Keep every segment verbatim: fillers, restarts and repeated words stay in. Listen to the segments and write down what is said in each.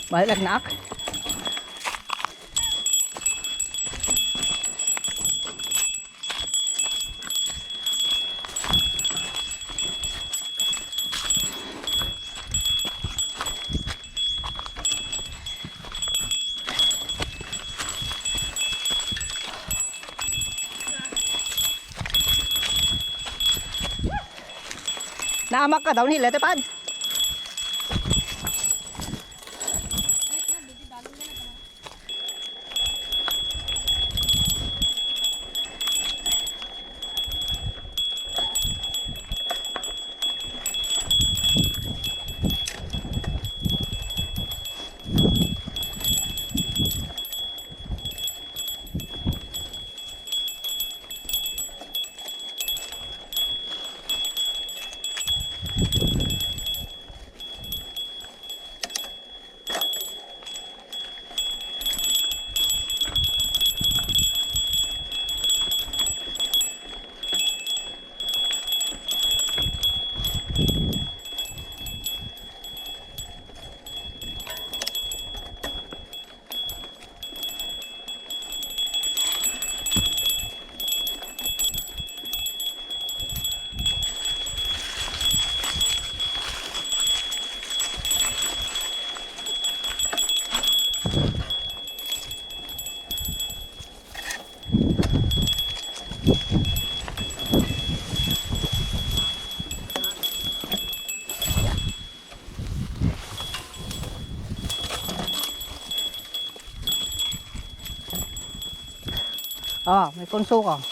Balik nak. Naamak ka downhill, ete, Pad? Ah, may punso ka.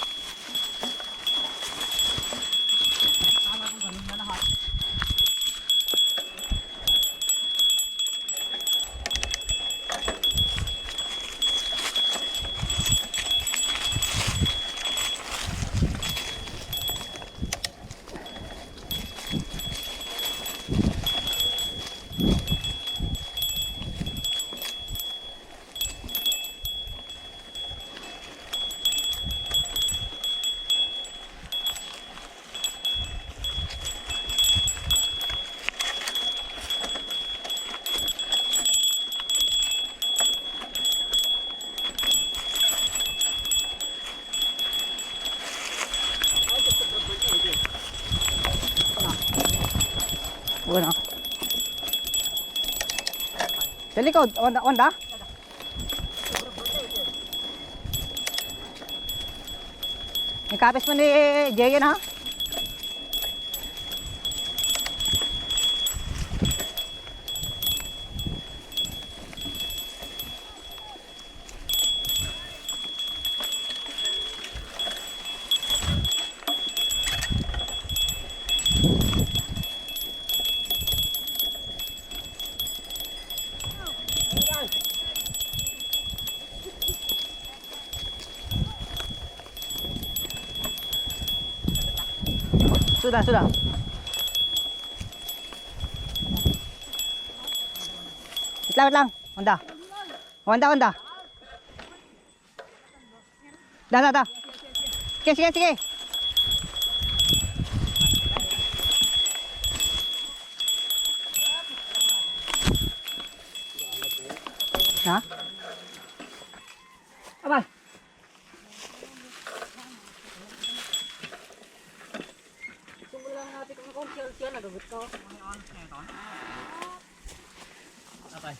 Bueno. Sa likod, onda, onda. Ikapis mo ni Jay yan, ha? Sudah, sudah. Wait lang, wait lang. Onda. Onda, onda. Da, da, da. Sige, sige, sige. Ha? Abay. Itong wala nga natin kung kung siya, siya, nagagot ko. Ang ano siya ito? Atay.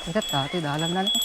Ito, dati, dalan na lang.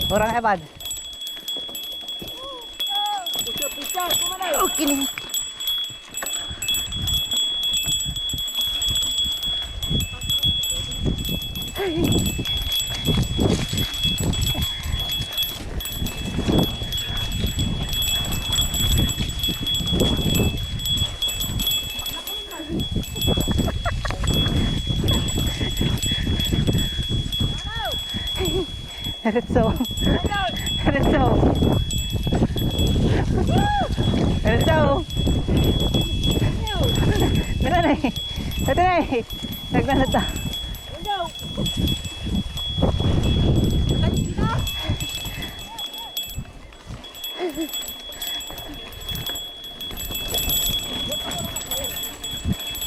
Orang ebad. Okay ni. Diretso. Diretso. Diretso. Tara na eh. Tara na eh. Nagdala ta.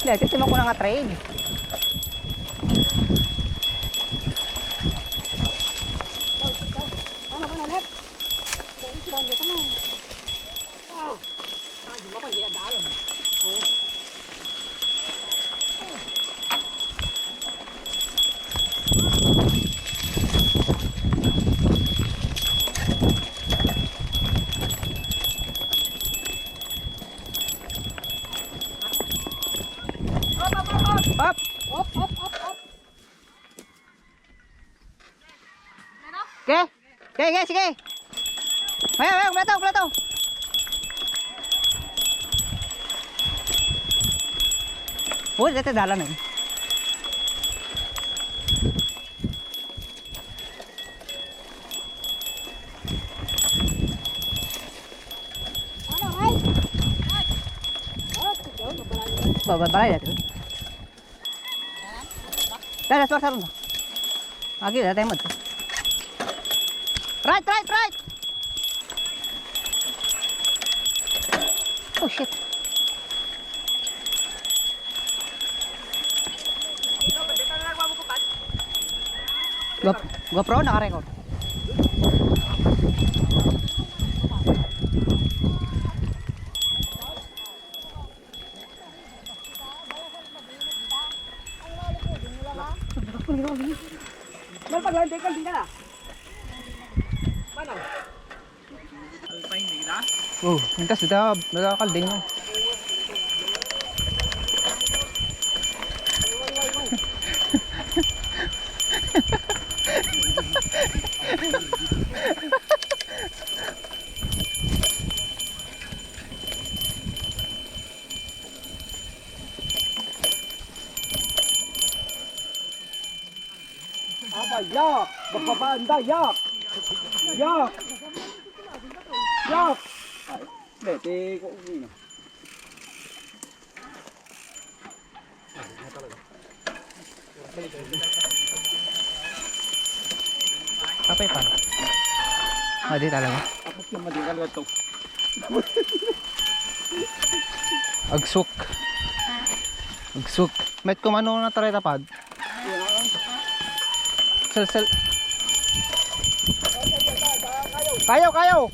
Dati, sima ko na nga trade. Up! Up, up, up, up. Sige. Sige, sige, sige. Ayaw, ayaw, plato, plato. Uy, dito dalan eh. Babalay natin. Dala, suwar, sarong na. Agi, dala tayo mo. Right, right, right! Oh, shit. Go-, GoPro, naka-record. Mal, paglanti ka, di ka na. Manang. Alpine, di kita? Oh, intas, dita, dita kalding, no? Apa, yak! Bababaan da, yak! Yak! Yak! Ay, bete ko, ano. Kapay pa. Ah, di talaga. Tapos yung madingal to. Agsuk. Agsuk. Met ko mano na taray tapad. Sel, sel. Kayo, kayo.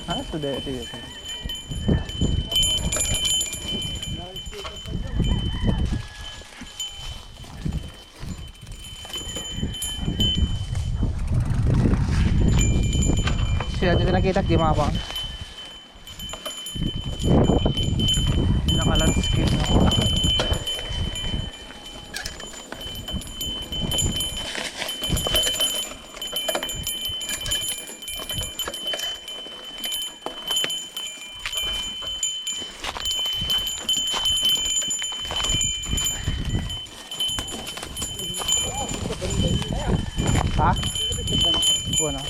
Ah, sudah, sige, sige. Siya, dito nakita, di mga pang. Naka-landscape na ko. Ha? Bueno.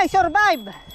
I survive!